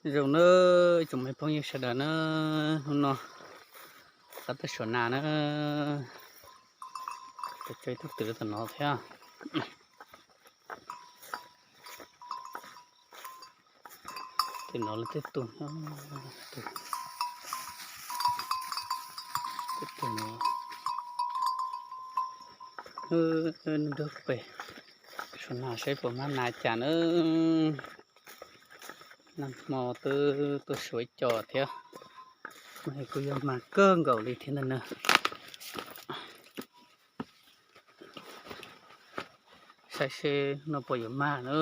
Zoo nawb ib tsoom me phooj ywg sawv daws na, hnub no rov qab tuaj xyuas nas na, tau tso ib tug twm rau tom no thiab. Twm no lawv twb tu, twb tu no, nub nrog pem xyuas nas saib puas mag nas cas na. Nag hmo twb tuaj xyuas ib co thiab, mas kuj yog mag kawg nkaus li thiab ntag na. Saib seb no puas yuav mag na.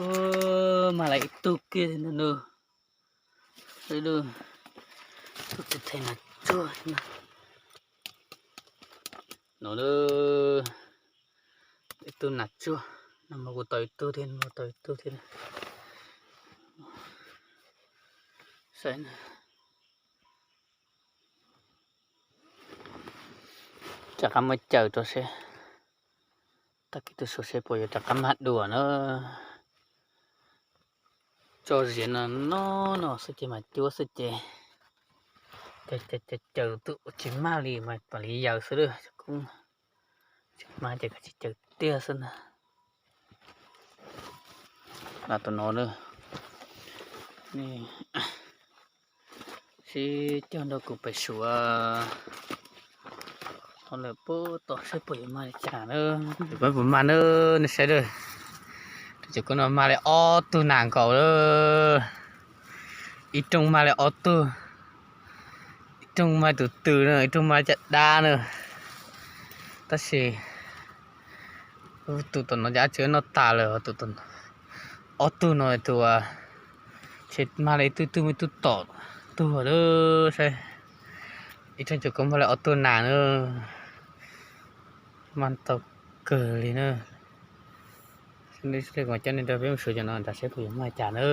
Ua, mag lawm ib tug kiag ntag na. Tus tus them nas tsuag no, ib tug nas tsuag, nag hmo kuj tau ib tug thiab, nag hmo tau ib tug thiab. Saib, rov qab muab caws rau seb, tag kis tuaj xyuas seb puas yuav rov qab mag dua na. Tso ziav no no no xwb ces mas cuab xwb ces, caws caws caws tus tsis mag li mas mam li yaws xwb lawm. Kuj tsis mag ces kav tsij caws tiag xwb na. Tus no na, sib cog nrog kuv pem suav hauv lawm puag tom seb puas yuav mag li cas na. Puas mag na, nej saib lawm, tus cov koob no mag li ob tug nas nkaus lawm. Ib rooj mag li ob tug, ib rooj mag tus twm na, ib rooj mag caj dab na. Tab sis tus tom no ces dab tsi noj tas lawm, tus ob tug no tus, ces mag li ib tug, ib tug tom tuag lawm saib. Ib rooj cov koob mag li ob tug nas na, mag tau kawg li na. Kuv coj nej nrog peb mus xyuas cov no nrad saib puas yuav mag cas na.